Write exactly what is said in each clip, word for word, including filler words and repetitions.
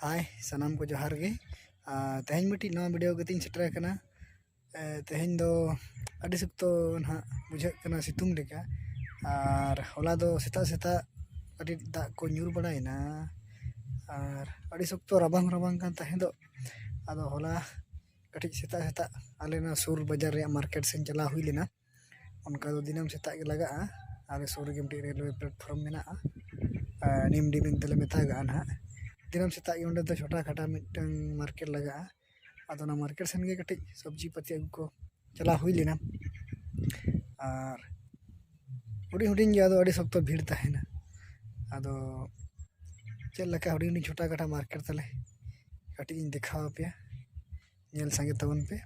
ᱦᱟᱭ, ᱥᱟᱱᱟᱢ ᱠᱚ ᱡᱚᱦᱟᱨ ᱜᱮ᱾ ᱟᱨ ᱛᱮᱦᱮᱧ ᱢᱤᱫᱴᱤᱡ ᱱᱟᱣᱟ ᱵᱷᱤᱰᱤᱭᱳ ᱠᱟᱛᱮᱧ ᱥᱮᱴᱮᱨ ᱟᱠᱟᱱᱟ᱾ ᱮ, ᱛᱮᱦᱮᱧ ᱫᱚ ᱟᱹᱰᱤ ᱥᱚᱠᱛᱚ ᱱᱟᱦᱟᱜ ᱵᱩᱡᱷᱟᱹᱜ ᱠᱟᱱᱟ ᱥᱤᱛᱩᱝ ᱞᱮᱠᱟ, ᱟᱨ ᱦᱚᱞᱟ ᱫᱚ ᱥᱮᱛᱟᱜ ᱥᱮᱛᱟᱜ ᱟᱹᱰᱤ ᱫᱟᱜ ᱠᱚ ᱧᱩᱨ ᱵᱟᱲᱟᱭᱮᱱᱟ, ᱟᱨ ᱟᱹᱰᱤ ᱥᱚᱠᱛᱚ ᱨᱟᱵᱟᱝ ᱨᱟᱵᱟᱝ ᱠᱟᱱ ᱛᱟᱦᱮᱸ ᱫᱚ᱾ ᱟᱫᱚ ᱦᱚᱞᱟ ᱠᱟᱹᱴᱤᱡ ᱥᱮᱛᱟᱜ ᱥᱮᱛᱟᱜ ᱟᱞᱮ ᱱᱚᱣᱟ ᱥᱩᱨ ᱵᱟᱡᱟᱨ ᱨᱮᱭᱟᱜ ᱢᱟᱨᱠᱮᱴ ᱥᱮᱫ ᱪᱟᱞᱟᱣ ᱦᱩᱭ ᱞᱮᱱᱟ᱾ ᱚᱱᱠᱟ ᱫᱚ ᱫᱤᱱᱟᱹᱢ ᱥᱮᱛᱟᱜ ᱜᱮ ᱞᱟᱜᱟᱜᱼᱟ᱾ ᱟᱞᱮ ᱥᱩᱨ ᱨᱮᱜᱮ ᱢᱤᱫᱴᱤᱡ ᱨᱮᱞᱣᱮ ᱯᱞᱟᱴᱯᱷᱚᱨᱢ ᱢᱮᱱᱟᱜᱼᱟ, ᱟᱨ ᱱᱤᱢᱰᱤ ᱢᱮᱱᱛᱮ ᱞᱮ ᱢᱮᱛᱟᱜᱟᱜᱼᱟ ᱱᱟᱦᱟᱜ᱾ ᱫᱤᱱᱟᱹᱢ ᱥᱮᱛᱟᱜ ᱜᱮ ᱚᱸᱰᱮ ᱫᱚ ᱪᱷᱳᱴᱟ ᱠᱷᱟᱴᱟ ᱢᱤᱫᱴᱟᱝ ᱢᱟᱨᱠᱮᱴ ᱞᱟᱜᱟᱜᱼᱟ᱾ ᱟᱫᱚ ᱚᱱᱟ ᱢᱟᱨᱠᱮᱴ ᱥᱮᱱ ᱜᱮ ᱠᱟᱹᱴᱤᱡ ᱥᱚᱵᱽᱡᱤ ᱯᱟᱹᱛᱤ ᱟᱹᱜᱩ ᱠᱚ ᱪᱟᱞᱟᱣ ᱦᱩᱭ ᱞᱮᱱᱟ᱾ ᱟᱨ ᱦᱩᱰᱤᱧ ᱦᱩᱰᱤᱧ ᱜᱮ, ᱟᱫᱚ ᱟᱹᱰᱤ ᱥᱚᱠᱛᱚ ᱵᱷᱤᱲ ᱛᱟᱦᱮᱱᱟ᱾ ᱟᱫᱚ ᱪᱮᱫ ᱞᱮᱠᱟ ᱦᱩᱰᱤᱧ ᱦᱩᱰᱤᱧ ᱪᱷᱳᱴᱟ ᱠᱷᱟᱴᱟ ᱢᱟᱨᱠᱮᱴ ᱛᱟᱞᱮ, ᱠᱟᱹᱴᱤᱡ ᱤᱧ ᱫᱮᱠᱷᱟᱣ ᱟᱯᱮᱭᱟ, ᱧᱮᱞ ᱥᱟᱸᱜᱮ ᱛᱟᱵᱚᱱ ᱯᱮ᱾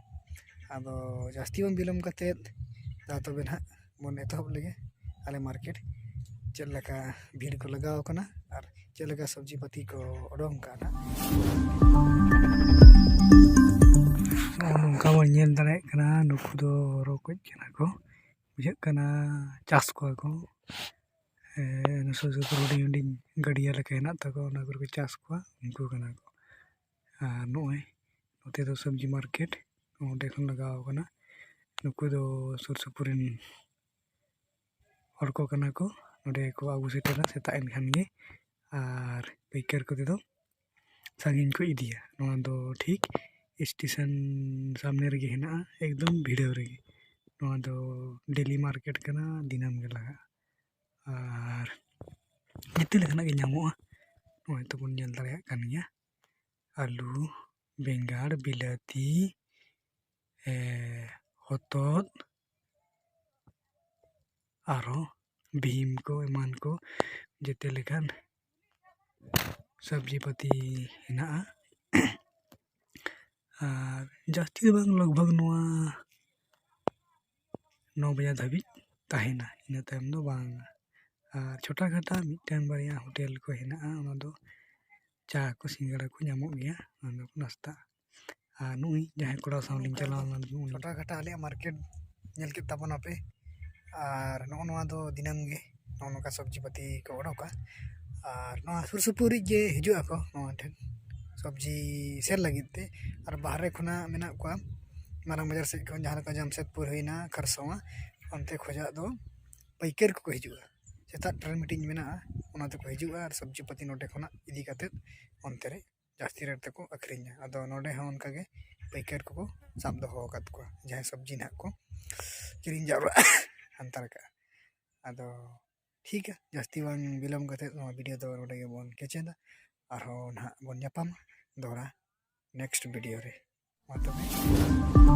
ᱟᱫᱚ ᱡᱟᱹᱥᱛᱤ ᱵᱟᱝ ᱵᱤᱞᱚᱢ ᱠᱟᱛᱮᱫ, ᱫᱟ ᱛᱚᱵᱮ ᱱᱟᱦᱟᱜ ᱵᱚᱱ ᱮᱛᱚᱦᱚᱵ ᱞᱮᱜᱮ ᱟᱞᱮ ᱢᱟᱨᱠᱮᱴ, ᱪᱮᱫ ᱞᱮᱠᱟ ᱵᱷᱤᱲ ᱠᱚ ᱞᱟᱜᱟᱣ ᱠᱟᱱᱟ ᱟᱨ ᱪᱮᱫ ᱞᱮᱠᱟ ᱥᱚᱵᱽᱡᱤ ᱯᱟᱹᱛᱤ ᱠᱚ ᱚᱰᱚᱝ ᱠᱟᱱᱟ᱾ ᱱᱚᱜᱼᱚ ᱱᱚᱝᱠᱟ ᱵᱚᱱ ᱧᱮᱞ ᱫᱟᱲᱮᱭᱟᱜ ᱠᱟᱱᱟ, ᱱᱩᱠᱩ ᱫᱚ ᱨᱚᱠᱚᱡ ᱠᱟᱱᱟ ᱠᱚ, ᱵᱩᱡᱷᱟᱹᱜ ᱠᱟᱱᱟ ᱪᱟᱥ ᱠᱚᱣᱟ ᱠᱚ᱾ ᱮ, ᱚᱱᱟ ᱥᱩᱨ ᱥᱩᱯᱩᱨ ᱦᱩᱰᱤᱧ ᱦᱩᱰᱤᱧ ᱜᱟᱹᱰᱭᱟᱹ ᱞᱮᱠᱟ ᱦᱮᱱᱟᱜ ᱛᱟᱠᱚᱣᱟ, ᱚᱱᱟ ᱠᱚᱨᱮ ᱠᱚ ᱪᱟᱥ ᱠᱚᱣᱟ, ᱩᱱᱠᱩ ᱠᱟᱱᱟ ᱠᱚ᱾ ᱟᱨ ᱱᱚᱜᱼᱚᱭ ᱱᱚᱛᱮ ᱫᱚ ᱥᱚᱵᱽᱡᱤ ᱢᱟᱨᱠᱮᱴ, ᱚᱸᱰᱮ ᱠᱷᱚᱱ ᱞᱟᱜᱟᱣ ᱠᱟᱱᱟ᱾ ᱱᱩᱠᱩ ᱫᱚ ᱥᱩᱨ ᱥᱩᱯᱩᱨ ᱨᱮᱱ ᱦᱚᱲ ᱠᱚ ᱠᱟᱱᱟ ᱠᱚ, ᱱᱚᱸᱰᱮ ᱠᱚ ᱟᱹᱜᱩ ᱥᱮᱴᱮᱨᱟ ᱥᱮᱛᱟᱜ ᱮᱱ ᱠᱷᱟᱱ ᱜᱮ᱾ ᱟᱨ ᱯᱟᱹᱭᱠᱟᱹᱨ ᱠᱚᱛᱮ ᱫᱚ ᱥᱟᱺᱜᱤᱧ ᱠᱚ ᱤᱫᱤᱭᱟ᱾ ᱱᱚᱣᱟ ᱫᱚ ᱴᱷᱤᱠ ᱥᱴᱮᱥᱚᱱ ᱥᱟᱢᱱᱮ ᱨᱮᱜᱮ ᱦᱮᱱᱟᱜᱼᱟ, ᱮᱠᱫᱚᱢ ᱵᱷᱤᱲᱟᱹᱣ ᱨᱮᱜᱮ᱾ ᱱᱚᱣᱟ ᱫᱚ ᱰᱮᱞᱤ ᱢᱟᱨᱠᱮᱴ ᱠᱟᱱᱟ, ᱫᱤᱱᱟᱹᱢ ᱜᱮ ᱞᱟᱜᱟᱜᱼᱟ᱾ ᱟᱨ ᱡᱮᱛᱮ ᱞᱮᱠᱟᱱᱟᱜ ᱜᱮ ᱧᱟᱢᱚᱜᱼᱟ᱾ ᱱᱚᱜᱼᱚᱭ ᱛᱚᱵᱚᱱ ᱧᱮᱞ ᱫᱟᱲᱮᱭᱟᱜ ᱠᱟᱱ ᱜᱮᱭᱟ, ᱟᱹᱞᱩ, ᱵᱮᱸᱜᱟᱲ, ᱵᱤᱞᱟᱹᱛᱤ, ᱮ, ᱦᱚᱛᱚᱫ, ᱟᱨᱦᱚᱸ ᱵᱷᱤᱢ ᱠᱚ ᱮᱢᱟᱱ ᱠᱚ, ᱡᱮᱛᱮ ᱞᱮᱠᱟᱱ ᱥᱚᱵᱽᱡᱤ ᱯᱟᱹᱛᱤ ᱦᱮᱱᱟᱜᱼᱟ᱾ ᱟᱨ ᱡᱟᱹᱥᱛᱤ ᱫᱚ ᱵᱟᱝ, ᱞᱚᱜᱽ ᱵᱷᱚᱜᱽ ᱱᱚᱣᱟ ᱱᱚ ᱵᱟᱡᱟ ᱫᱷᱟᱹᱵᱤᱡ ᱛᱟᱦᱮᱱᱟ, ᱤᱱᱟᱹ ᱛᱟᱭᱚᱢ ᱫᱚ ᱵᱟᱝ᱾ ᱟᱨ ᱪᱷᱳᱴᱟ ᱠᱷᱟᱴᱟ ᱢᱤᱫᱴᱟᱝ ᱵᱟᱨᱭᱟ ᱦᱳᱴᱮᱞ ᱠᱚ ᱦᱮᱱᱟᱜᱼᱟ, ᱚᱱᱟ ᱫᱚ ᱪᱟ ᱠᱚ ᱥᱤᱸᱜᱟᱲᱟ ᱠᱚ ᱧᱟᱢᱚᱜ ᱜᱮᱭᱟ, ᱚᱱᱟ ᱫᱚ ᱱᱟᱥᱛᱟ᱾ ᱟᱨ ᱱᱩᱜᱼᱩᱭ ᱡᱟᱦᱟᱸᱭ ᱠᱚᱲᱟ ᱥᱟᱶ ᱞᱤᱧ ᱪᱟᱞᱟᱣ ᱞᱮᱱᱟ, ᱱᱩᱜᱼᱩᱭ ᱪᱷᱳᱴᱟ ᱠᱷᱟᱴᱟ ᱟᱞᱮᱭᱟᱜ ᱢᱟᱨᱠᱮᱴ ᱧᱮᱞ ᱠᱮᱫ ᱛᱟᱵᱚᱱᱟᱯᱮ᱾ ᱟᱨ ᱱᱚᱜᱼᱚ ᱱᱚᱣᱟ ᱫᱚ ᱫᱤᱱᱟᱹᱢ ᱜᱮ ᱱᱚᱜᱼᱚ ᱱᱚᱝᱠᱟ ᱥᱚᱵᱽᱡᱤ ᱯᱟᱹᱛᱤ ᱠᱚ ᱚᱰᱳᱠᱟ, ᱟᱨ ᱱᱚᱣᱟ ᱥᱩᱨ ᱥᱩᱯᱩᱨ ᱨᱮ ᱜᱮ ᱦᱤᱡᱩᱜ ᱟᱠᱚ ᱱᱚᱣᱟ ᱴᱷᱮᱱ᱾ ᱥᱚᱵᱽᱡᱤ ᱥᱮᱞ ᱞᱟᱹᱜᱤᱫ ᱛᱮ᱾ ᱟᱨ ᱵᱟᱦᱨᱮ ᱠᱷᱚᱱᱟᱜ ᱢᱮᱱᱟᱜ ᱠᱚᱣᱟ, ᱢᱟᱨᱟᱝ ᱵᱟᱡᱟᱨ ᱥᱮᱫ ᱠᱷᱚᱱ, ᱡᱟᱦᱟᱸ ᱞᱮᱠᱟ ᱡᱟᱢᱥᱮᱫᱽᱯᱩᱨ ᱦᱩᱭᱱᱟ, ᱠᱷᱟᱨᱥᱚᱣᱟ, ᱚᱱᱛᱮ ᱠᱷᱚᱱᱟᱜ ᱫᱚ ᱯᱟᱹᱭᱠᱟᱹᱨ ᱠᱚᱠᱚ ᱦᱤᱡᱩᱜᱼᱟ᱾ ᱥᱮᱛᱟᱜ ᱴᱨᱮᱱ ᱢᱤᱫᱴᱤᱡ ᱢᱮᱱᱟᱜᱼᱟ, ᱚᱱᱟ ᱛᱮᱠᱚ ᱦᱤᱡᱩᱜᱼᱟ ᱟᱨ ᱥᱚᱵᱽᱡᱤ ᱯᱟᱹᱛᱤ ᱱᱚᱰᱮ ᱠᱷᱚᱱᱟᱜ ᱤᱫᱤ ᱠᱟᱛᱮᱫ ᱚᱱᱛᱮ ᱨᱮ ᱡᱟᱹᱥᱛᱤ ᱨᱮᱴ ᱛᱮᱠᱚ ᱟᱹᱠᱷᱨᱤᱧᱟ᱾ ᱟᱫᱚ ᱱᱚᱰᱮ ᱦᱚᱸ ᱚᱱᱠᱟᱜᱮ ᱯᱟᱹᱭᱠᱟᱹᱨ ᱠᱚᱠᱚ ᱥᱟᱵ ᱫᱚᱦᱚ ᱟᱠᱟᱫ ᱠᱚᱣᱟ, ᱡᱟᱦᱟᱸᱭ ᱥᱚᱵᱽᱡᱤ ᱱᱟᱦᱟᱜ ᱠᱚ ᱠᱤᱨᱤᱧ ᱡᱟᱣᱨᱟ ᱦᱟᱱᱛᱟᱲ ᱠᱟᱜᱼᱟ᱾ ᱟᱫᱚ ᱴᱷᱤᱠᱟ, ᱡᱟᱹᱥᱛᱤ ᱵᱟᱝ ᱵᱤᱞᱚᱢ ᱠᱟᱛᱮᱫ ᱱᱚᱣᱟ ᱵᱷᱤᱰᱤᱭᱳ ᱫᱚ ᱱᱚᱰᱮ ᱜᱮᱵᱚᱱ ᱠᱮᱪᱮᱫᱟ᱾ ᱟᱨᱦᱚᱸ ᱱᱟᱦᱟᱜ ᱵᱚᱱ ᱧᱟᱯᱟᱢᱟ ᱫᱚᱦᱲᱟ ᱱᱮᱠᱥᱴ ᱵᱷᱤᱰᱤᱭᱳ ᱨᱮ᱾ ᱢᱟ ᱛᱚᱵᱮ᱾